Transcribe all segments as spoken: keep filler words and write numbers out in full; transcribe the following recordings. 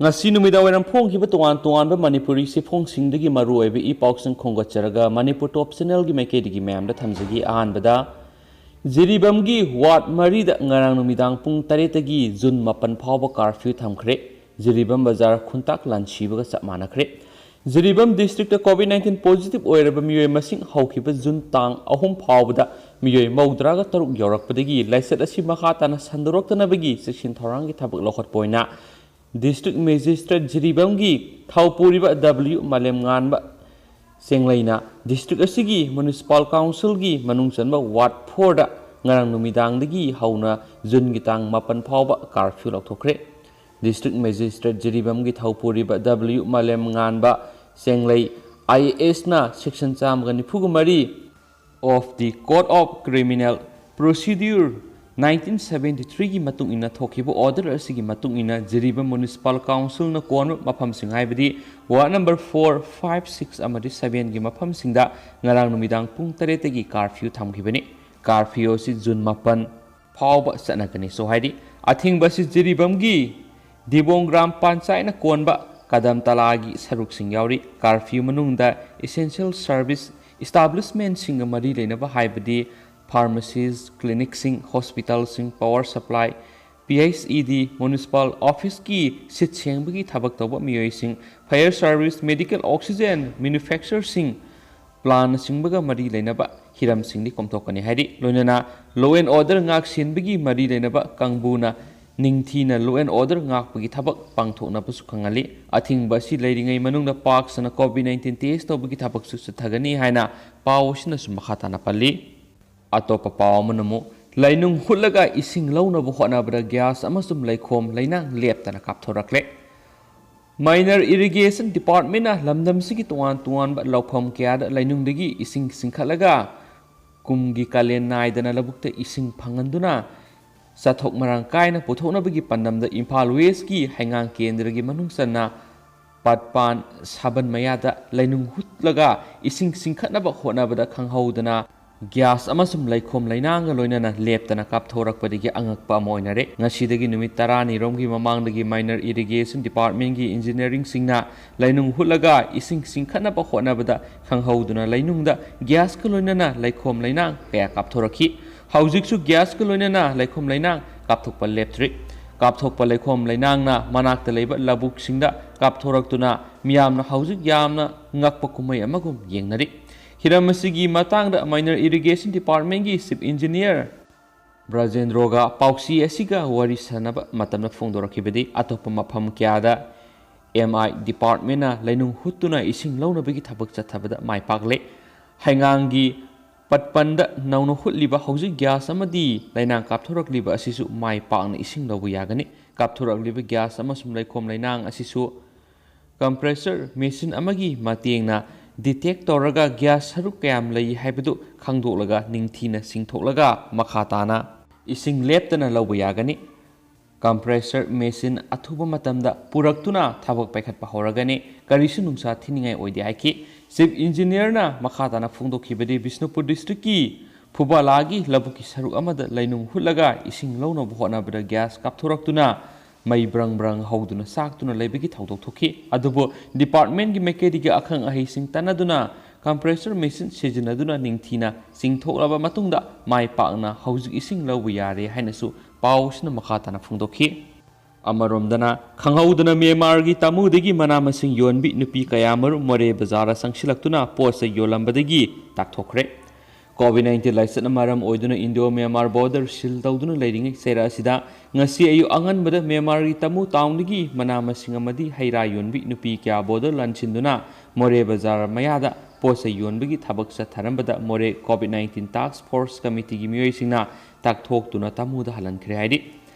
ꯉꯁꯤ ꯅꯨꯃꯤꯗꯥꯡ ꯋꯥꯏꯔꯝ ꯐꯣꯡꯈꯤꯕ ꯇꯣꯉꯥꯟ ꯇꯣꯉꯥꯟꯕ ꯃꯅꯤꯄꯨꯔꯤ ꯆꯦꯐꯣꯡꯁꯤꯡꯗꯒꯤ ꯃꯔꯨ ꯑꯣꯏꯕ ꯏ ꯄꯥꯎꯁꯤꯡ ꯈꯣꯝꯒꯠꯆꯔꯒ ꯃꯅꯤꯄꯨꯔ ꯇꯣꯞ ꯆꯦꯅꯦꯜꯒꯤ ꯃꯥꯏꯀꯩꯗꯒꯤ ꯃꯌꯥꯝꯗ ꯊꯝꯖꯒꯦ꯫ ꯑꯍꯥꯟꯕꯗ, ꯖꯤꯔꯤꯕꯥꯝꯒꯤ ꯋꯥꯔꯗ ꯃꯔꯤꯗ ꯉꯔꯥꯡ ꯅꯨꯃꯤꯗꯥꯡ ꯄꯨꯡ ꯇꯔꯦꯠꯇꯒꯤ ꯖꯨꯟ ꯃꯥꯄꯟ ꯐꯥꯎꯕ ꯀꯥꯔꯐ꯭ꯌꯨ ꯊꯝꯈ꯭ꯔꯦ꯫ ꯖꯤꯔꯤꯕꯥꯝ ꯕꯖꯥꯔ ꯈꯨꯟꯇꯥꯛ ꯂꯥꯟꯁꯤꯕꯒ ꯆꯞ ꯃꯥꯟꯅꯈ꯭ꯔꯦ꯫ Jiribam district COVID nineteen positive ꯑꯣꯏꯔꯕ ꯃꯤꯑꯣꯏ ꯃꯁꯤꯡ ꯍꯧꯈꯤꯕ ꯖꯨꯟ ꯇꯥꯡ ꯑꯍꯨꯝ ꯐꯥꯎꯕꯗ ꯃꯤꯑꯣꯏ ꯃꯧꯗ꯭ꯔꯥꯒ ꯇꯔꯨꯛ ꯌꯧꯔꯛꯄꯗꯒꯤ ꯂꯥꯏꯆꯠ ꯑꯁꯤ ꯃꯈꯥ ꯇꯥꯅ ꯁꯟꯗꯣꯔꯛꯇꯅꯕꯒꯤ ꯆꯦꯛꯁꯤꯟ ꯊꯧꯔꯥꯡꯒꯤ ꯊꯕꯛ ꯂꯧꯈꯠꯄ ꯑꯣꯏꯅ ꯗꯤꯁꯇ꯭ꯔꯤꯛ ꯃꯦꯖꯤꯁꯇ꯭ꯔꯦꯠ ꯖꯤꯔꯤꯕꯥꯝꯒꯤ ꯊꯧꯄꯨꯔꯤꯕ ꯗꯕ꯭ꯂꯤꯎ ꯃꯥꯂꯦꯝꯉꯥꯟꯕ ꯆꯦꯡꯂꯩꯅ ꯗꯤꯁꯇ꯭ꯔꯤꯛ ꯑꯁꯤꯒꯤ ꯃ꯭ꯌꯨꯅꯤꯁꯤꯄꯥꯜ ꯀꯥꯎꯟꯁꯤꯜꯒꯤ ꯃꯅꯨꯡ ꯆꯟꯕ ꯋꯥꯔꯗ ꯐꯣꯔꯗ ꯉꯔꯥꯡ ꯅꯨꯃꯤꯗꯥꯡꯗꯒꯤ ꯍꯧꯅ ꯖꯨꯟꯒꯤ ꯇꯥꯡ ꯃꯥꯄꯟ ꯐꯥꯎꯕ ꯀꯥꯔꯐ꯭ꯌꯨ ꯂꯥꯎꯊꯣꯛꯈ꯭ꯔꯦ꯫ ꯗꯤꯁꯇ꯭ꯔꯤꯛ ꯃꯦꯖꯤꯁꯇ꯭ꯔꯦꯠ ꯖꯤꯔꯤꯕꯥꯝꯒꯤ ꯊꯧꯄꯨꯔꯤꯕ W Malemnganba Chenglei, I A ꯑꯦꯁꯅ ꯁꯦꯛꯁꯟ ꯆꯥꯝꯃꯒ ꯅꯤꯐꯨꯒ ꯃꯔꯤ of the Code of Criminal Procedure nineteen seventy threeꯒꯤ ꯃꯇꯨꯡ ꯏꯟꯅ ꯊꯣꯛꯈꯤꯕ ꯑꯣꯔꯗꯔ ꯑꯁꯤꯒꯤ ꯃꯇꯨꯡ ꯏꯟꯅ ꯖꯤꯔꯤꯕꯥꯝ ꯃ꯭ꯌꯨꯅꯤꯁꯤꯄꯥꯜ ꯀꯥꯎꯟꯁꯤꯜꯅ ꯀꯣꯟꯕ ꯃꯐꯝꯁꯤꯡ, ꯍꯥꯏꯕꯗꯤ ward number four, five, six ꯑꯃꯗꯤ ꯁꯚꯦꯟꯒꯤ ꯃꯐꯝꯁꯤꯡꯗ ꯉꯔꯥꯡ ꯅꯨꯃꯤꯗꯥꯡ ꯄꯨꯡ ꯇꯔꯦꯠꯇꯒꯤ ꯀꯥꯔꯐ꯭ꯌꯨ ꯊꯝꯈꯤꯕꯅꯤ꯫ ꯀꯥꯔꯐ꯭ꯌꯨ ꯑꯁꯤ ꯖꯨꯟ ꯃꯥꯄꯟ ꯐꯥꯎꯕ ꯆꯠꯅꯒꯅꯤꯁꯨ ꯍꯥꯏꯔꯤ꯫ ꯑꯊꯤꯡꯕ ꯑꯁꯤ ꯖꯤꯔꯤꯕꯥꯝꯒꯤ ꯗꯤꯕꯣꯡ ꯒ꯭ꯔꯥꯝ ꯄꯟꯆꯥꯌꯠꯅ ꯀꯣꯟꯕ ꯀꯗꯝ ꯇꯂꯥꯒꯤ ꯁꯔꯨꯛꯁꯤꯡ ꯌꯥꯎꯔꯤ꯫ ꯀꯥꯔꯐ꯭ꯌꯨ ꯃꯅꯨꯡꯗ essential service establishmentꯁꯤꯡꯒ ꯃꯔꯤ ꯂꯩꯅꯕ, ꯍꯥꯏꯕꯗꯤ pharmacies, clinicꯁꯤꯡ, hospitalꯁꯤꯡ, power supply, P H E D, municipal ꯑꯣꯐꯤꯁꯀꯤ ꯁꯤꯠ ꯁꯦꯡꯕꯒꯤ ꯊꯕꯛ ꯇꯧꯕ ꯃꯤꯑꯣꯏꯁꯤꯡ, fire service, medical oxygen manufactureꯁꯤꯡ, ꯄ꯭ꯂꯥꯟꯅꯆꯤꯡꯕꯒ ꯃꯔꯤ ꯂꯩꯅꯕ ꯍꯤꯔꯝꯁꯤꯡꯗꯤ ꯀꯣꯝꯊꯣꯛꯀꯅꯤ ꯍꯥꯏꯔꯤ꯫ ꯂꯣꯏꯅꯅ law and order ꯉꯥꯛ ꯁꯦꯟꯕꯒꯤ ꯃꯔꯤ ꯂꯩꯅꯕ ꯀꯥꯡꯕꯨꯅ ꯅꯤꯡꯊꯤꯅ law and order ꯉꯥꯛꯄꯒꯤ ꯊꯕꯛ ꯄꯥꯡꯊꯣꯛꯅꯕꯁꯨ ꯈꯪꯍꯜꯂꯤ꯫ ꯑꯊꯤꯡꯕ ꯑꯁꯤ ꯂꯩꯔꯤꯉꯩ ꯃꯅꯨꯡꯗ ꯄꯥꯛ ꯁꯟꯅ ꯀꯣꯚꯤꯗ ꯅꯥꯏꯟꯇꯤꯟ ꯇꯦꯁ ꯇꯧꯕꯒꯤ ꯊꯕꯛꯁꯨ ꯆꯠꯊꯒꯅꯤ ꯍꯥꯏꯅ ꯄꯥꯎ ꯑꯁꯤꯅꯁꯨ ꯃꯈꯥ ꯇꯥꯅ ꯄꯜꯂꯤ꯫ ꯑꯇꯣꯞꯄ ꯄꯥꯎ ꯑꯃꯅ ꯑꯃꯨꯛ, ꯂꯩꯅꯨꯡ ꯍꯨꯠꯂꯒ ꯏꯁꯤꯡ ꯂꯧꯅꯕ ꯍꯣꯠꯅꯕꯗ ꯒ꯭ꯌꯥꯁ ꯑꯃꯁꯨꯡ ꯂꯩꯈꯣꯝ ꯂꯩꯅꯥꯡ ꯂꯦꯞꯇꯅ ꯀꯥꯞꯊꯣꯔꯛꯂꯦ꯫ Minor Irrigation Departmentꯅ ꯂꯝꯗꯝꯁꯤꯒꯤ ꯇꯣꯉꯥꯟ ꯇꯣꯉꯥꯟꯕ ꯂꯧꯐꯝ ꯀꯌꯥꯗ ꯂꯩꯅꯨꯡꯗꯒꯤ ꯏꯁꯤꯡ ꯆꯤꯡꯈꯠꯂꯒ ꯀꯨꯝꯒꯤ ꯀꯥꯂꯦꯟ ꯅꯥꯏꯗꯅ ꯂꯧꯕꯨꯛꯇ ꯏꯁꯤꯡ ꯐꯪꯍꯟꯗꯨꯅ ꯆꯥꯊꯣꯛ ꯃꯔꯥꯡ ꯀꯥꯏꯅ ꯄꯨꯊꯣꯛꯅꯕꯒꯤ ꯄꯥꯟꯗꯝꯗ ꯏꯝꯐꯥꯜ ꯋꯦꯁꯀꯤ ꯍꯩꯉꯥꯡ ꯀꯦꯟꯗ꯭ꯔꯒꯤ ꯃꯅꯨꯡ ꯆꯟꯅ ꯄꯥꯠꯄꯥꯟ ꯁꯥꯕꯟ ꯃꯌꯥꯗ ꯂꯩꯅꯨꯡ ꯍꯨꯠꯂꯒ ꯏꯁꯤꯡ ꯆꯤꯡꯈꯠꯅꯕ ꯍꯣꯠꯅꯕꯗ ꯈꯪꯍꯧꯗꯅ ꯒ꯭ꯌꯥꯁ ꯑꯃꯁꯨꯡ ꯂꯩꯈꯣꯝ ꯂꯩꯅꯥꯡꯒ ꯂꯣꯏꯅꯅ ꯂꯦꯞꯇꯅ ꯀꯥꯞꯊꯣꯔꯛꯄꯗꯒꯤ ꯑꯉꯛꯄ ꯑꯃ ꯑꯣꯏꯅꯔꯦ꯫ ꯉꯁꯤꯗꯒꯤ ꯅꯨꯃꯤꯠ ꯇꯔꯥꯅꯤꯔꯣꯝꯒꯤ ꯃꯃꯥꯡꯗꯒꯤ Minor Irrigation Departmentꯀꯤ engineeringꯁꯤꯡꯅ ꯂꯩꯅꯨꯡ ꯍꯨꯠꯂꯒ ꯏꯁꯤꯡ ꯆꯤꯡꯈꯠꯅꯕ ꯍꯣꯠꯅꯕꯗ ꯈꯪꯍꯧꯗꯨꯅ ꯂꯩꯅꯨꯡꯗ ꯒ꯭ꯌꯥꯁꯀ ꯂꯣꯏꯅꯅ ꯂꯩꯈꯣꯝ ꯂꯩꯅꯥꯡ ꯀꯌꯥ ꯀꯥꯞꯊꯣꯔꯛꯈꯤ꯫ ꯍꯧꯖꯤꯛꯁꯨ ꯒ꯭ꯌꯥꯁꯀ ꯂꯣꯏꯅꯅ ꯂꯩꯈꯣꯝ ꯂꯩꯅꯥꯡ ꯀꯥꯞꯊꯣꯛꯄ ꯂꯦꯞꯇ꯭ꯔꯤ꯫ ꯀꯥꯞꯊꯣꯛꯄ ꯂꯩꯈꯣꯝ ꯂꯩꯅꯥꯡꯅ ꯃꯅꯥꯛꯇ ꯂꯩꯕ ꯂꯧꯕꯨꯛꯁꯤꯡꯗ ꯀꯥꯞꯊꯣꯔꯛꯇꯨꯅ ꯃꯤꯌꯥꯝꯅ ꯍꯧꯖꯤꯛ ꯌꯥꯝꯅ ꯉꯛꯄ ꯀꯨꯝꯍꯩ ꯑꯃꯒꯨꯝ ꯌꯦꯡꯅꯔꯤ꯫ ꯍꯤꯔꯝ ꯑꯁꯤꯒꯤ ꯃꯇꯥꯡꯗ Minor Irrigation Departmentꯀꯤ Chief Engineer ꯕ꯭ꯔꯖꯦꯟꯗ꯭ꯔꯣꯒ ꯄꯥꯎꯆꯦ ꯑꯁꯤꯒ ꯋꯥꯔꯤ ꯁꯥꯟꯅꯕ ꯃꯇꯝꯗ ꯐꯣꯡꯗꯣꯔꯛꯈꯤꯕꯗꯤ, ꯑꯇꯣꯞꯄ ꯃꯐꯝ ꯀꯌꯥꯗ M I departmentꯅ ꯂꯩꯅꯨꯡ ꯍꯨꯠꯇꯨꯅ ꯏꯁꯤꯡ ꯂꯧꯅꯕꯒꯤ ꯊꯕꯛ ꯆꯠꯊꯕꯗ ꯃꯥꯏ ꯄꯥꯛꯂꯦ꯫ ꯍꯩꯉꯥꯡꯒꯤ ꯄꯠꯄꯟꯗ ꯅꯧꯅ ꯍꯨꯠꯂꯤꯕ ꯍꯧꯖꯤꯛ ꯒ꯭ꯌꯥꯁ ꯑꯃꯗꯤ ꯂꯩꯅꯥꯡ ꯀꯥꯞꯊꯣꯔꯛꯂꯤꯕ ꯑꯁꯤꯁꯨ ꯃꯥꯏ ꯄꯥꯛꯅ ꯏꯁꯤꯡ ꯂꯧꯕ ꯌꯥꯒꯅꯤ꯫ ꯀꯥꯞꯊꯣꯔꯛꯂꯤꯕ ꯒ꯭ꯌꯥꯁ ꯑꯃꯁꯨꯡ ꯂꯩꯈꯣꯝ ꯂꯩꯅꯥꯡ ꯑꯁꯤꯁꯨ compressor machine ꯑꯃꯒꯤ ꯃꯇꯦꯡꯅ detect ꯇꯧꯔꯒ ꯒ꯭ꯌꯥꯁ ꯁꯔꯨꯛ ꯀꯌꯥꯝ ꯂꯩ ꯍꯥꯏꯕꯗꯨ ꯈꯪꯗꯣꯛꯂꯒ ꯅꯤꯡꯊꯤꯅ ꯆꯤꯡꯊꯣꯛꯂꯒ ꯃꯈꯥ ꯇꯥꯅ ꯏꯁꯤꯡ ꯂꯦꯞꯇꯅ ꯂꯧꯕ ꯌꯥꯒꯅꯤ꯫ Compressor machine ꯑꯊꯨꯕ ꯃꯇꯝꯗ ꯄꯨꯔꯛꯇꯨꯅ ꯊꯕꯛ ꯄꯥꯏꯈꯠꯄ ꯍꯧꯔꯒꯅꯤ꯫ ꯀꯔꯤꯁꯨ ꯅꯨꯡꯁꯥ ꯊꯤꯅꯤꯡꯉꯥꯏ ꯑꯣꯏꯗꯦ ꯍꯥꯏꯈꯤ꯫ Chief Engineerꯅ ꯃꯈꯥ ꯇꯥꯅ ꯐꯣꯡꯗꯣꯛꯈꯤꯕꯗꯤ, ꯕꯤꯁꯅꯨꯄꯨꯔ districtꯀꯤ ꯐꯨꯕꯥꯂꯥꯒꯤ ꯂꯧꯕꯨꯛꯀꯤ ꯁꯔꯨꯛ ꯑꯃꯗ ꯂꯩꯅꯨꯡ ꯍꯨꯠꯂꯒ ꯏꯁꯤꯡ ꯂꯧꯅꯕ ꯍꯣꯠꯅꯕꯗ ꯒ꯭ꯌꯥꯁ ꯀꯥꯞꯊꯣꯔꯛꯇꯨꯅ ꯃꯩ ꯕ꯭ꯔꯪ ꯕ꯭ꯔꯪ ꯍꯧꯗꯨꯅ ꯆꯥꯛꯇꯨꯅ ꯂꯩꯕꯒꯤ ꯊꯧꯗꯣꯛ ꯊꯣꯛꯈꯤ꯫ ꯑꯗꯨꯕꯨ departmentꯀꯤ ꯃꯥꯏꯀꯩꯗꯒꯤ ꯑꯈꯪ ꯑꯍꯩꯁꯤꯡ ꯇꯥꯟꯅꯗꯨꯅ compressor machine ꯁꯤꯖꯤꯟꯅꯗꯨꯅ ꯅꯤꯡꯊꯤꯅ ꯆꯤꯡꯊꯣꯛꯂꯕ ꯃꯇꯨꯡꯗ ꯃꯥꯏ ꯄꯥꯛꯅ ꯍꯧꯖꯤꯛ ꯏꯁꯤꯡ ꯂꯧꯕ ꯌꯥꯔꯦ ꯍꯥꯏꯅꯁꯨ ꯄꯥꯎꯁꯤꯅ ꯃꯈꯥ ꯇꯥꯅ ꯐꯣꯡꯗꯣꯛꯈꯤ꯫ ꯑꯃꯔꯣꯝꯗꯅ, ꯈꯪꯍꯧꯗꯅ ꯃ꯭ꯌꯥꯟꯃꯥꯔꯒꯤ ꯇꯥꯃꯨꯗꯒꯤ ꯃꯅꯥ ꯃꯁꯤꯡ ꯌꯣꯟꯕꯤ ꯅꯨꯄꯤ ꯀꯌꯥꯃꯔꯨꯝ ꯃꯣꯔꯦ ꯕꯖꯥꯔꯗ ꯆꯪꯁꯤꯜꯂꯛꯇꯨꯅ ꯄꯣꯠ ꯆꯩ ꯌꯣꯜꯂꯝꯕꯗꯒꯤ ꯇꯥꯛꯊꯣꯛꯈ꯭ꯔꯦ꯫ Covid nineteen ꯂꯥꯏꯆꯠꯅ ꯃꯔꯝ ꯑꯣꯏꯗꯨꯅ Indo Myanmar border seal ꯇꯧꯗꯨꯅ ꯂꯩꯔꯤꯉꯩ ꯆꯩꯔꯛ ꯑꯁꯤꯗ ꯉꯁꯤ ꯑꯌꯨꯛ ꯑꯉꯟꯕꯗ ꯃ꯭ꯌꯥꯟꯃꯥꯔꯒꯤ ꯇꯥꯃꯨ ꯇꯥꯎꯟꯗꯒꯤ ꯃꯅꯥ ꯃꯁꯤꯡ ꯑꯃꯗꯤ ꯍꯩ ꯔꯥ ꯌꯣꯟꯕꯤ ꯅꯨꯄꯤ ꯀꯌꯥ border ꯂꯥꯟꯁꯤꯟꯗꯨꯅ ꯃꯣꯔꯦ ꯕꯖꯥꯔ ꯃꯌꯥꯗ ꯄꯣꯠ ꯆꯩ ꯌꯣꯟꯕꯒꯤ ꯊꯕꯛ ꯆꯠꯊꯔꯝꯕꯗ ꯃꯣꯔꯦ Covid nineteen task force committeeꯒꯤ ꯃꯤꯑꯣꯏꯁꯤꯡꯅ ꯇꯥꯛꯊꯣꯛꯇꯨꯅ ꯇꯥꯃꯨꯗ ꯍꯜꯍꯟꯈ꯭ꯔꯦ ꯍꯥꯏꯔꯤ꯫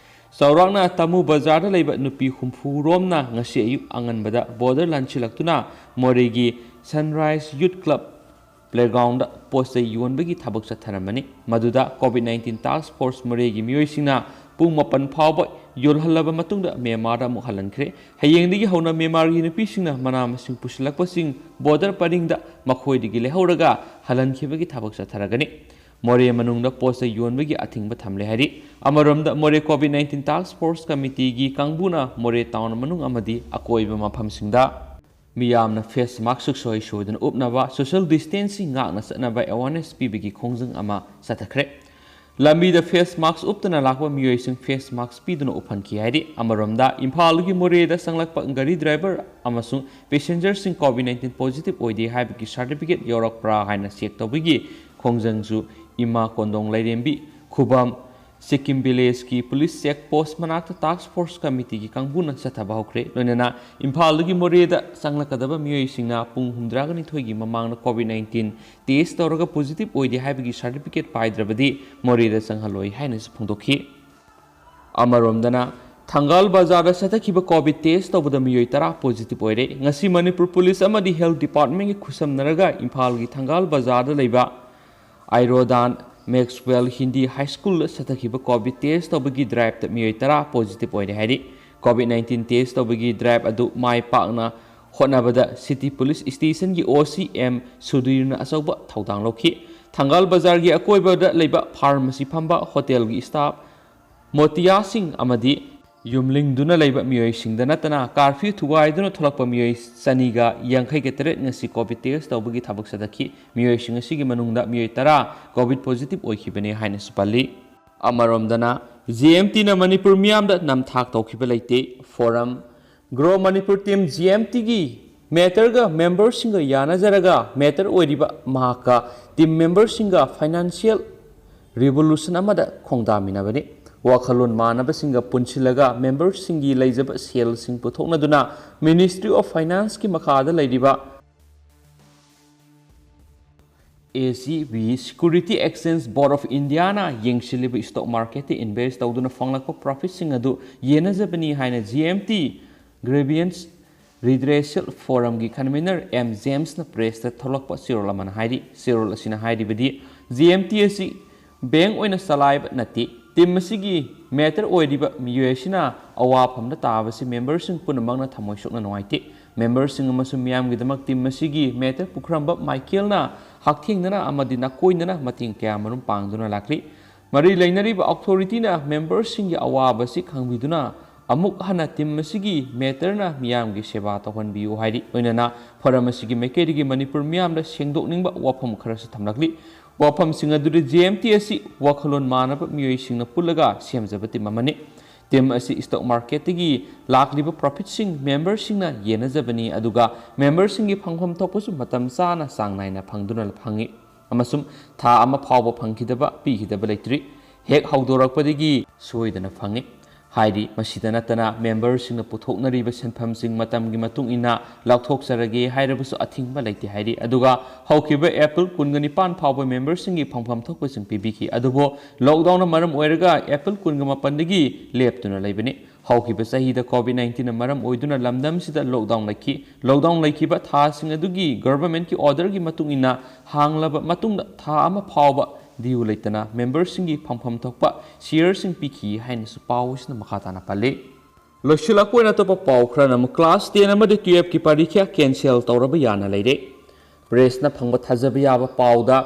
ꯆꯥꯎꯔꯥꯛꯅ ꯇꯥꯃꯨ ꯕꯖꯥꯔꯗ ꯂꯩꯕ ꯅꯨꯄꯤ ꯍꯨꯝꯐꯨ ꯔꯣꯝꯅ ꯉꯁꯤ ꯑꯌꯨꯛ ꯑꯉꯟꯕꯗ border ꯂꯥꯟꯁꯤꯜꯂꯛꯇꯨꯅ ꯃꯣꯔꯦꯒꯤ Sunrise Youth Club playgroundꯗ ꯄꯣꯠ ꯆꯩ ꯌꯣꯟꯕꯒꯤ ꯊꯕꯛ ꯆꯠꯊꯔꯝꯕꯅꯤ꯫ ꯃꯗꯨꯗ Covid nineteen task force ꯃꯣꯔꯦꯒꯤ ꯃꯤꯑꯣꯏꯁꯤꯡꯅ ꯄꯨꯡ ꯃꯥꯄꯟ ꯐꯥꯎꯕ ꯌꯣꯜꯍꯜꯂꯕ ꯃꯇꯨꯡꯗ ꯃ꯭ꯌꯥꯟꯃꯥꯔꯗ ꯑꯃꯨꯛ ꯍꯜꯍꯟꯈ꯭ꯔꯦ꯫ ꯍꯌꯦꯡꯗꯒꯤ ꯍꯧꯅ ꯃ꯭ꯌꯥꯟꯃꯥꯔꯒꯤ ꯅꯨꯄꯤꯁꯤꯡꯅ ꯃꯅꯥ ꯃꯁꯤꯡ ꯄꯨꯁꯤꯜꯂꯛꯄꯁꯤꯡ border ꯄꯔꯤꯡꯗ ꯃꯈꯣꯏꯗꯒꯤ ꯂꯩꯍꯧꯔꯒ ꯍꯜꯍꯟꯈꯤꯕꯒꯤ ꯊꯕꯛ ꯆꯠꯊꯔꯒꯅꯤ꯫ ꯃꯣꯔꯦ ꯃꯅꯨꯡꯗ ꯄꯣꯠ ꯆꯩ ꯌꯣꯟꯕꯒꯤ ꯑꯊꯤꯡꯕ ꯊꯝꯂꯦ ꯍꯥꯏꯔꯤ꯫ ꯑꯃꯔꯣꯝꯗ ꯃꯣꯔꯦ COVID nineteen task force committeeꯒꯤ ꯀꯥꯡꯕꯨꯅ ꯃꯣꯔꯦ town ꯃꯅꯨꯡ ꯑꯃꯗꯤ ꯑꯀꯣꯏꯕ ꯃꯐꯝꯁꯤꯡꯗ ꯃꯤꯌꯥꯝꯅ face mask ꯁꯨꯛꯁꯣꯏ ꯁꯣꯏꯗꯅ ꯎꯞꯅꯕ, social distancing ꯉꯥꯛꯅ ꯆꯠꯅꯕ awareness ꯄꯤꯕꯒꯤ ꯈꯣꯡꯖꯪ ꯑꯃ ꯆꯠꯊꯈ꯭ꯔꯦ꯫ ꯂꯝꯕꯤꯗ face mask ꯎꯞꯇꯅ ꯂꯥꯛꯄ ꯃꯤꯑꯣꯏꯁꯤꯡ face mask ꯄꯤꯗꯨꯅ ꯎꯞꯍꯟꯈꯤ ꯍꯥꯏꯔꯤ꯫ ꯑꯃꯔꯣꯝꯗ ꯏꯝꯐꯥꯜꯗꯒꯤ ꯃꯣꯔꯦꯗ ꯆꯪꯂꯛꯄ ꯒꯥꯔꯤ driver ꯑꯃꯁꯨꯡ passengerꯁꯤꯡ COVID nineteen positive ꯑꯣꯏꯗꯦ ꯍꯥꯏꯕꯒꯤ certificate ꯌꯥꯎꯔꯛꯄ꯭ꯔꯥ ꯍꯥꯏꯅ check ꯇꯧꯕꯒꯤ ꯈꯣꯡꯖꯪꯁꯨ ꯏꯃꯥ ꯀꯣꯟꯗꯣꯡ ꯂꯥꯏꯔꯦꯝꯕꯤ ꯈꯨꯕꯝ ꯁꯤꯛꯀꯤꯝ villageꯀꯤ police check post ꯃꯅꯥꯛꯇ task force committeeꯒꯤ ꯀꯥꯡꯕꯨꯅ ꯆꯠꯊꯕ ꯍꯧꯈ꯭ꯔꯦ꯫ ꯂꯣꯏꯅꯅ ꯏꯝꯐꯥꯜꯗꯒꯤ ꯃꯣꯔꯦꯗ ꯆꯪꯂꯛꯀꯗꯕ ꯃꯤꯑꯣꯏꯁꯤꯡꯅ ꯄꯨꯡ ꯍꯨꯝꯗ꯭ꯔꯥꯒ ꯅꯤꯊꯣꯏꯒꯤ ꯃꯃꯥꯡꯗ COVID nineteen test ꯇꯧꯔꯒ positive ꯑꯣꯏꯗꯦ ꯍꯥꯏꯕꯒꯤ certificate ꯄꯥꯏꯗ꯭ꯔꯕꯗꯤ ꯃꯣꯔꯦꯗ ꯆꯪꯍꯜꯂꯣꯏ ꯍꯥꯏꯅꯁꯨ ꯐꯣꯡꯗꯣꯛꯈꯤ꯫ ꯑꯃꯔꯣꯝꯗꯅ ꯊꯪꯒꯥꯜ ꯕꯖꯥꯔꯗ ꯆꯠꯊꯈꯤꯕ COVID test ꯇꯧꯕꯗ ꯃꯤꯑꯣꯏ ꯇꯔꯥ positive ꯑꯣꯏꯔꯦ꯫ ꯉꯁꯤ ꯃꯅꯤꯄꯨꯔ police ꯑꯃꯗꯤ health departmentꯒꯤ ꯈꯨꯠꯁꯝꯅꯔꯒ ꯏꯝꯐꯥꯜꯒꯤ ꯊꯪꯒꯥꯜ ꯕꯖꯥꯔꯗ ꯂꯩꯕ ꯑꯥꯏꯔꯣꯗꯥꯟ Maxwell Hindi High Schoolꯗ ꯆꯠꯊꯈꯤꯕ COVID test ꯇꯧꯕꯒꯤ driveꯇ ꯃꯤꯑꯣꯏ ꯇꯔꯥ positive ꯑꯣꯏꯔꯦ ꯍꯥꯏꯔꯤ꯫ COVID nineteen test ꯇꯧꯕꯒꯤ drive ꯑꯗꯨ ꯃꯥꯏ ꯄꯥꯛꯅ ꯍꯣꯠꯅꯕꯗ city police stationꯒꯤ OC M ꯁꯨꯙꯤꯔꯅ ꯑꯆꯧꯕ ꯊꯧꯗꯥꯡ ꯂꯧꯈꯤ꯫ ꯊꯪꯒꯥꯜ ꯕꯖꯥꯔꯒꯤ ꯑꯀꯣꯏꯕꯗ ꯂꯩꯕ pharmacy ꯐꯝꯕ, hotelꯒꯤ staff, ꯃꯣꯇꯤꯌꯥꯁꯤꯡ ꯑꯃꯗꯤ ꯌꯨꯝꯂꯤꯡꯗꯨꯅ ꯂꯩꯕ ꯃꯤꯑꯣꯏꯁꯤꯡꯗ ꯅꯠꯇꯅ curfew ꯊꯨꯒꯥꯏꯗꯨꯅ ꯊꯣꯛꯂꯛꯄ ꯃꯤꯑꯣꯏ ꯆꯅꯤꯒ ꯌꯥꯡꯈꯩꯒ ꯇꯔꯦꯠ ꯉꯁꯤ COVID test ꯇꯧꯕꯒꯤ ꯊꯕꯛ ꯆꯠꯊꯈꯤ꯫ ꯃꯤꯑꯣꯏꯁꯤꯡ ꯑꯁꯤꯒꯤ ꯃꯅꯨꯡꯗ ꯃꯤꯑꯣꯏ ꯇꯔꯥ COVID positive ꯑꯣꯏꯈꯤꯕꯅꯤ ꯍꯥꯏꯅꯁꯨ ꯄꯜꯂꯤ꯫ ꯑꯃꯔꯣꯝꯗꯅ, GMTꯅ ꯃꯅꯤꯄꯨꯔ ꯃꯤꯌꯥꯝꯗ ꯅꯝꯊꯥꯛ ꯇꯧꯈꯤꯕ ꯂꯩꯇꯦ꯫ Forum Grow Manipur Team GMTꯒꯤ materꯒ memberꯁꯤꯡꯒ ꯌꯥꯅꯖꯔꯒ mater ꯑꯣꯏꯔꯤꯕ ꯃꯍꯥꯛꯀ team memberꯁꯤꯡꯒ financial revolution ꯑꯃꯗ ꯈꯣꯡꯗꯥꯃꯤꯟꯅꯕꯅꯤ꯫ ꯋꯥꯈꯜꯂꯣꯟ ꯃꯥꯟꯅꯕꯁꯤꯡꯒ ꯄꯨꯟꯁꯤꯜꯂꯒ memberꯁꯤꯡꯒꯤ ꯂꯩꯖꯕ ꯁꯦꯜꯁꯤꯡ ꯄꯨꯊꯣꯛꯅꯗꯨꯅ Ministry of Financeꯀꯤ ꯃꯈꯥꯗ ꯂꯩꯔꯤꯕ AGB Security Exchange Board of Indiaꯅ ꯌꯦꯡꯁꯤꯜꯂꯤꯕ stock marketꯇ invest ꯇꯧꯗꯨꯅ ꯐꯪꯂꯛꯄ profitꯁꯤꯡ ꯑꯗꯨ ꯌꯦꯟꯅꯖꯕꯅꯤ ꯍꯥꯏꯅ GMT Grievance Redressal Forumꯒꯤ convener M Jamesꯅ pressꯇ ꯊꯣꯛꯂꯛꯄ ꯆꯦꯔꯣꯜ ꯑꯃꯅ ꯍꯥꯏꯔꯤ꯫ ꯆꯦꯔꯣꯜ ꯑꯁꯤꯅ ꯍꯥꯏꯔꯤꯕꯗꯤ, GMT ꯑꯁꯤ bank ꯑꯣꯏꯅ ꯆꯂꯥꯏꯕ ꯅꯠꯇꯦ꯫ Team ꯑꯁꯤꯒꯤ mater ꯑꯣꯏꯔꯤꯕ ꯃꯤꯑꯣꯏ ꯑꯁꯤꯅ ꯑꯋꯥꯐꯝꯗ ꯇꯥꯕꯁꯤ memberꯁꯤꯡ ꯄꯨꯝꯅꯃꯛꯅ ꯊꯃꯣꯏ ꯁꯣꯛꯅ ꯅꯨꯡꯉꯥꯏꯇꯦ꯫ ꯃꯦꯝꯕꯔꯁꯤꯡ ꯑꯃꯁꯨꯡ ꯃꯤꯌꯥꯝꯒꯤꯗꯃꯛ ꯇꯤꯝ ꯑꯁꯤꯒꯤ ꯃꯦꯇꯔ ꯄꯨꯈ꯭ꯔꯝꯕ ꯃꯥꯏꯀꯦꯜꯅ ꯍꯛꯊꯦꯡꯅꯅ ꯑꯃꯗꯤ ꯅꯥꯀꯣꯏꯅꯅ ꯃꯇꯦꯡ ꯀꯌꯥꯃꯔꯨꯝ ꯄꯥꯡꯗꯨꯅ ꯂꯥꯛꯂꯤ꯫ ꯃꯔꯤ ꯂꯩꯅꯔꯤꯕ ꯑꯣꯊꯣꯔꯤꯇꯤꯅ ꯃꯦꯝꯕꯔꯁꯤꯡꯒꯤ ꯑꯋꯥꯕ ꯑꯁꯤ ꯈꯪꯕꯤꯗꯨꯅ ꯑꯃꯨꯛ ꯍꯟꯅ ꯇꯤꯝ ꯑꯁꯤꯒꯤ ꯃꯦꯇꯔꯅ ꯃꯤꯌꯥꯝꯒꯤ ꯁꯦꯕꯥ ꯇꯧꯍꯟꯕꯤꯌꯨ ꯍꯥꯏꯔꯤ꯫ ꯂꯣꯏꯅꯅ ꯐꯣꯔꯝ ꯑꯁꯤꯒꯤ ꯃꯥꯏꯀꯩꯗꯒꯤ ꯃꯅꯤꯄꯨꯔ ꯃꯤꯌꯥꯝꯗ ꯁꯦꯡꯗꯣꯛꯅꯤꯡꯕ ꯋꯥꯐꯝ ꯈꯔꯁꯨ ꯊꯝꯂꯛꯂꯤ꯫ ꯋꯥꯐꯝꯁꯤꯡ ꯑꯗꯨꯗꯤ ꯖꯦ ꯑꯦꯝ ꯇꯤ ꯑꯁꯤ ꯋꯥꯈꯜꯂꯣꯟ ꯃꯥꯟꯅꯕ ꯃꯤꯑꯣꯏꯁꯤꯡꯅ ꯄꯨꯜꯂꯒ ꯁꯦꯝꯖꯕ ꯇꯤꯝ ꯑꯃꯅꯤ꯫ ꯇꯤꯝ ꯑꯁꯤ ꯁ꯭ꯇꯣꯛ ꯃꯥꯔꯀꯦꯠꯇꯒꯤ ꯂꯥꯛꯂꯤꯕ ꯄ꯭ꯔꯣꯐꯤꯠꯁꯤꯡ ꯃꯦꯝꯕꯔꯁꯤꯡꯅ ꯌꯦꯟꯅꯖꯕꯅꯤ, ꯑꯗꯨꯒ ꯃꯦꯝꯕꯔꯁꯤꯡꯒꯤ ꯐꯪꯐꯝ ꯊꯣꯛꯄꯁꯨ ꯃꯇꯝ ꯆꯥꯅ ꯆꯥꯡ ꯅꯥꯏꯅ ꯐꯪꯗꯨꯅ ꯐꯪꯏ, ꯑꯃꯁꯨꯡ ꯊꯥ ꯑꯃ ꯐꯥꯎꯕ ꯐꯪꯈꯤꯗꯕ ꯄꯤꯈꯤꯗꯕ ꯂꯩꯇ꯭ꯔꯤ꯫ ꯍꯦꯛ ꯍꯧꯗꯣꯔꯛꯄꯗꯒꯤ ꯁꯣꯏꯗꯅ ꯐꯪꯏ ꯍꯥꯏꯔꯤ꯫ ꯃꯁꯤꯗ ꯅꯠꯇꯅ ꯃꯦꯝꯕꯔꯁꯤꯡꯅ ꯄꯨꯊꯣꯛꯅꯔꯤꯕ ꯁꯦꯟꯐꯝꯁꯤꯡ ꯃꯇꯝꯒꯤ ꯃꯇꯨꯡ ꯏꯟꯅ ꯂꯧꯊꯣꯛꯆꯔꯒꯦ ꯍꯥꯏꯔꯕꯁꯨ ꯑꯊꯤꯡꯕ ꯂꯩꯇꯦ ꯍꯥꯏꯔꯤ꯫ ꯑꯗꯨꯒ ꯍꯧꯈꯤꯕ ꯑꯦꯄ꯭ꯔꯤꯜ ꯀꯨꯟꯒ ꯅꯤꯄꯥꯟ ꯐꯥꯎꯕ ꯃꯦꯝꯕꯔꯁꯤꯡꯒꯤ ꯐꯪꯐꯝ ꯊꯣꯛꯄꯁꯤꯡ ꯄꯤꯕꯤꯈꯤ, ꯑꯗꯨꯕꯨ ꯂꯣꯛꯗꯥꯎꯟꯅ ꯃꯔꯝ ꯑꯣꯏꯔꯒ ꯑꯦꯄ꯭ꯔꯤꯜ ꯀꯨꯟꯒ ꯃꯥꯄꯟꯗꯒꯤ ꯂꯦꯞꯇꯨꯅ ꯂꯩꯕꯅꯤ꯫ ꯍꯧꯈꯤꯕ ꯆꯍꯤꯗ ꯀꯣꯚꯤꯗ ꯅꯥꯏꯟꯇꯤꯟꯅ ꯃꯔꯝ ꯑꯣꯏꯗꯨꯅ ꯂꯝꯗꯝꯁꯤꯗ ꯂꯣꯛꯗꯥꯎꯟ ꯂꯩꯈꯤ꯫ ꯂꯣꯛꯗꯥꯎꯟ ꯂꯩꯈꯤꯕ ꯊꯥꯁꯤꯡ ꯑꯗꯨꯒꯤ ꯒꯚꯔꯟꯃꯦꯟꯠꯀꯤ ꯑꯣꯔꯗꯔꯒꯤ ꯃꯇꯨꯡ ꯏꯟꯅ ꯍꯥꯡꯂꯕ ꯃꯇꯨꯡꯗ ꯊꯥ ꯑꯃ ꯐꯥꯎꯕ ꯗ꯭ꯌꯨ ꯂꯩꯇꯅ ꯃꯦꯝꯕꯔꯁꯤꯡꯒꯤ ꯐꯪꯐꯝ ꯊꯣꯛꯄ ꯁꯤꯌꯔꯁꯤꯡ ꯄꯤꯈꯤ ꯍꯥꯏꯅꯁꯨ ꯄꯥꯎ ꯑꯁꯤꯅ ꯃꯈꯥ ꯇꯥꯅ ꯄꯜꯂꯤ꯫ ꯂꯣꯏꯁꯤꯜꯂꯛꯄ ꯑꯣꯏꯅ ꯑꯇꯣꯞꯄ ꯄꯥꯎ ꯈꯔꯅ ꯑꯃꯨꯛ ꯀ꯭ꯂꯥꯁ ꯇꯦꯟ ꯑꯃꯗꯤ ꯇꯨꯌꯦꯜꯐꯀꯤ ꯄꯔꯤꯈ꯭ꯌꯥ ꯀꯦꯟꯁꯦꯜ ꯇꯧꯔꯕ ꯌꯥꯅ ꯂꯩꯔꯦ꯫ ꯄ꯭ꯔꯦꯁꯅ ꯐꯪꯕ ꯊꯥꯖꯕ ꯌꯥꯕ ꯄꯥꯎꯗ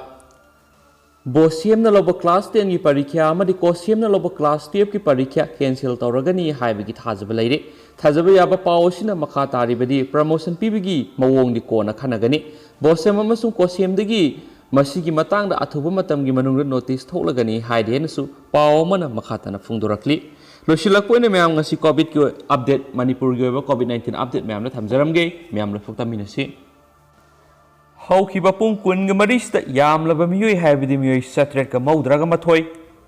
ꯕꯣꯁꯦꯝꯅ ꯂꯧꯕ ꯀ꯭ꯂꯥꯁ ꯇꯦꯟꯒꯤ ꯄꯔꯤꯈ꯭ꯌꯥ ꯑꯃꯗꯤ ꯀꯣꯁꯦꯝꯅ ꯂꯧꯕ ꯀ꯭ꯂꯥꯁ ꯇꯨꯌꯦꯜꯐꯀꯤ ꯄꯔꯤꯈ꯭ꯌꯥ ꯀꯦꯟꯁꯦꯜ ꯇꯧꯔꯒꯅꯤ ꯍꯥꯏꯕꯒꯤ ꯊꯥꯖꯕ ꯂꯩꯔꯦ꯫ ꯊꯥꯖꯕ ꯌꯥꯕ ꯄꯥꯎ ꯑꯁꯤꯅ ꯃꯈꯥ ꯇꯥꯔꯤꯕꯗꯤ ꯄ꯭ꯔꯃꯣꯁꯟ ꯄꯤꯕꯒꯤ ꯃꯑꯣꯡꯗꯤ ꯀꯣꯟꯅ ꯈꯟꯅꯒꯅꯤ꯫ ꯕꯣꯁꯦꯝ ꯑꯃꯁꯨꯡ ꯀꯣꯁꯦꯝꯗꯒꯤ ꯃꯁꯤꯒꯤ ꯃꯇꯥꯡꯗ ꯑꯊꯨꯕ ꯃꯇꯝꯒꯤ ꯃꯅꯨꯡꯗ ꯅꯣꯇꯤꯁ ꯊꯣꯛꯂꯒꯅꯤ ꯍꯥꯏꯔꯤ ꯍꯥꯏꯅꯁꯨ ꯄꯥꯎ ꯑꯃꯅ ꯃꯈꯥ ꯇꯥꯅ ꯐꯣꯡꯗꯣꯔꯛꯂꯤ꯫ ꯂꯣꯏꯁꯤꯜꯂꯛꯄ ꯑꯣꯏꯅ ꯃꯌꯥꯝ ꯉꯁꯤ ꯀꯣꯚꯤꯗꯀꯤ ꯑꯣꯏ-, ꯑꯞꯗꯦꯠ, ꯃꯅꯤꯄꯨꯔꯒꯤ ꯑꯣꯏꯕ ꯀꯣꯚꯤꯗ ꯅꯥꯏꯟꯇꯤꯟ ꯑꯞꯗꯦꯠ ꯃꯌꯥꯝꯗ ꯊꯝꯖꯔꯝꯒꯦ꯫ ꯃꯌꯥꯝ ꯂꯣꯏꯐꯥꯎ ꯇꯝꯃꯤꯟꯅꯁꯤ꯫ ꯍꯧꯈꯤꯕ ꯄꯨꯡ ꯀꯨꯟꯒ ꯃꯔꯤꯁꯤꯗ ꯌꯥꯝꯂꯕ ꯃꯤꯑꯣꯏ ꯍꯥꯏꯕꯗꯤ ꯃꯤꯑꯣꯏ ꯆꯥꯇ꯭ꯔꯦꯠꯀ ꯃꯧꯗ꯭ꯔꯥꯒ ꯃꯥꯊꯣꯏ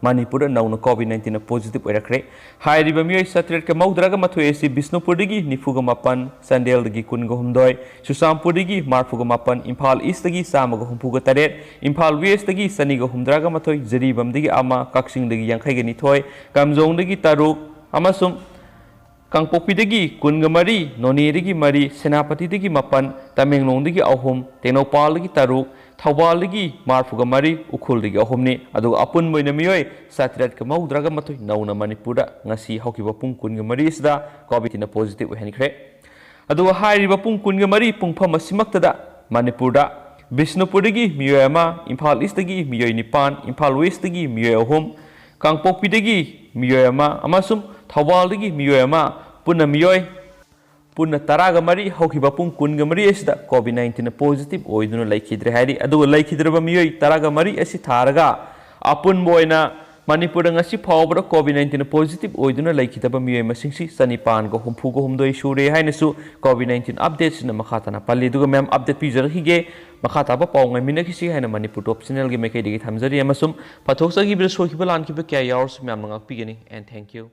ꯃꯅꯤꯄꯨꯔꯗ ꯅꯧꯅ ꯀꯣꯚꯤꯗ ꯅꯥꯏꯟꯇꯤꯟꯅ ꯄꯣꯖꯤꯇꯤꯚ ꯑꯣꯏꯔꯛꯈ꯭ꯔꯦ꯫ ꯍꯥꯏꯔꯤꯕ ꯃꯤꯑꯣꯏ ꯆꯥꯇ꯭ꯔꯦꯠꯀ ꯃꯧꯗ꯭ꯔꯥꯒ ꯃꯥꯊꯣꯏ ꯑꯁꯤ ꯕꯤꯁꯅꯨꯄꯨꯔꯗꯒꯤ ꯅꯤꯐꯨꯒ ꯃꯥꯄꯟ, ꯆꯥꯟꯗꯦꯜꯗꯒꯤ ꯀꯨꯟꯒ ꯍꯨꯝꯗꯣꯏ, ꯆꯨꯔꯆꯥꯟꯄꯨꯔꯗꯒꯤ ꯃꯔꯐꯨꯒ ꯃꯥꯄꯟ, ꯏꯝꯐꯥꯜ ꯏꯁꯇꯒꯤ ꯆꯥꯝꯃꯒ ꯍꯨꯝꯐꯨꯒ ꯇꯔꯦꯠ, ꯏꯝꯐꯥꯜ ꯋꯦꯁꯇꯒꯤ ꯆꯅꯤꯒ ꯍꯨꯝꯗ꯭ꯔꯥꯒ ꯃꯥꯊꯣꯏ, ꯖꯤꯔꯤꯕꯥꯝꯗꯒꯤ ꯑꯃ, ꯀꯛꯆꯤꯡꯗꯒꯤ ꯌꯥꯡꯈꯩꯒ ꯅꯤꯊꯣꯏ, ꯀꯥꯝꯖꯣꯡꯗꯒꯤ ꯇꯔꯨꯛ ꯑꯃꯁꯨꯡ ꯀꯥꯡꯄꯣꯛꯄꯤꯗꯒꯤ ꯀꯨꯟꯒ ꯃꯔꯤ, ꯅꯣꯅꯦꯗꯒꯤ ꯃꯔꯤ, ꯁꯦꯅꯥꯄꯇꯤꯗꯒꯤ ꯃꯥꯄꯟ, ꯇꯃꯦꯡꯂꯣꯡꯗꯒꯤ ꯑꯍꯨꯝ, ꯇꯦꯡꯅꯧꯄꯥꯜꯗꯒꯤ ꯇꯔꯨꯛ, ꯊꯧꯕꯥꯜꯗꯒꯤ ꯃꯔꯐꯨꯒ ꯃꯔꯤ, ꯎꯈ꯭ꯔꯨꯜꯗꯒꯤ ꯑꯍꯨꯝꯅꯤ꯫ ꯑꯗꯨꯒ ꯑꯄꯨꯟꯕ ꯑꯣꯏꯅ ꯃꯤꯑꯣꯏ ꯆꯥꯇ꯭ꯔꯦꯠꯀ ꯃꯧꯗ꯭ꯔꯥꯒ ꯃꯥꯊꯣꯏ ꯅꯧꯅ ꯃꯅꯤꯄꯨꯔꯗ ꯉꯁꯤ ꯍꯧꯈꯤꯕ ꯄꯨꯡ ꯀꯨꯟꯒ ꯃꯔꯤ ꯑꯁꯤꯗ ꯀꯣꯚꯤꯗꯅ ꯄꯣꯖꯤꯇꯤꯚ ꯑꯣꯏꯍꯟꯈ꯭ꯔꯦ꯫ ꯑꯗꯨꯒ ꯍꯥꯏꯔꯤꯕ ꯄꯨꯡ ꯀꯨꯟꯒ ꯃꯔꯤ ꯄꯨꯡꯐꯝ ꯑꯁꯤꯃꯛꯇꯗ ꯃꯅꯤꯄꯨꯔꯗ ꯕꯤꯁꯅꯨꯄꯨꯔꯗꯒꯤ ꯃꯤꯑꯣꯏ ꯑꯃ, ꯏꯝꯐꯥꯜ ꯏꯁꯇꯒꯤ ꯃꯤꯑꯣꯏ ꯅꯤꯄꯥꯟ, ꯏꯝꯐꯥꯜ ꯋꯦꯁꯇꯒꯤ ꯃꯤꯑꯣꯏ ꯑꯍꯨꯝ, ꯀꯥꯡꯄꯣꯛꯄꯤꯗꯒꯤ ꯃꯤꯑꯣꯏ ꯑꯃ ꯑꯃꯁꯨꯡ ꯊꯧꯕꯥꯜꯗꯒꯤ ꯃꯤꯑꯣꯏ ꯑꯃ, ꯄꯨꯟꯅ ꯃꯤꯑꯣꯏ ꯄꯨꯟꯅ ꯇꯔꯥꯒ ꯃꯔꯤ ꯍꯧꯈꯤꯕ ꯄꯨꯡ ꯀꯨꯟꯒ ꯃꯔꯤ ꯑꯁꯤꯗ COVID nineteen positive ꯑꯣꯏꯗꯨꯅ ꯂꯩꯈꯤꯗ꯭ꯔꯦ ꯍꯥꯏꯔꯤ꯫ ꯑꯗꯨꯒ ꯂꯩꯈꯤꯗ꯭ꯔꯕ ꯃꯤꯑꯣꯏ ꯇꯔꯥꯒ ꯃꯔꯤ ꯑꯁꯤ ꯊꯥꯔꯒ ꯑꯄꯨꯟꯕ ꯑꯣꯏꯅ ꯃꯅꯤꯄꯨꯔꯗ ꯉꯁꯤ ꯐꯥꯎꯕꯗ COVID nineteen positive ꯑꯣꯏꯗꯨꯅ ꯂꯩꯈꯤꯗꯕ ꯃꯤꯑꯣꯏ ꯃꯁꯤꯡꯁꯤ ꯆꯅꯤꯄꯥꯟꯒ ꯍꯨꯝꯐꯨꯒ ꯍꯨꯝꯗꯣꯏ ꯁꯨꯔꯦ ꯍꯥꯏꯅꯁꯨ COVID nineteen updateꯁꯤꯅ ꯃꯈꯥ ꯇꯥꯅ ꯄꯜꯂꯤ꯫ ꯑꯗꯨꯒ ꯃꯌꯥꯝ update ꯄꯤꯖꯔꯛꯈꯤꯒꯦ꯫ ꯃꯈꯥ ꯇꯥꯕ ꯄꯥꯎ ꯉꯥꯏꯃꯤꯟꯅꯈꯤꯁꯤ ꯍꯥꯏꯅ ꯃꯅꯤꯄꯨꯔ ꯇꯣꯞ ꯆꯦꯅꯦꯜꯒꯤ ꯃꯥꯏꯀꯩꯗꯒꯤ ꯊꯝꯖꯔꯤ ꯑꯃꯁꯨꯡ ꯐꯥꯊꯣꯛꯆꯈꯤꯕꯗ ꯁꯣꯏꯈꯤꯕ ꯂꯥꯟꯈꯤꯕ ꯀꯌꯥ ꯌꯥꯎꯔꯁꯨ ꯃꯌꯥꯝꯅ ꯉꯥꯛꯄꯤꯒꯅꯤ꯫ And thank you꯫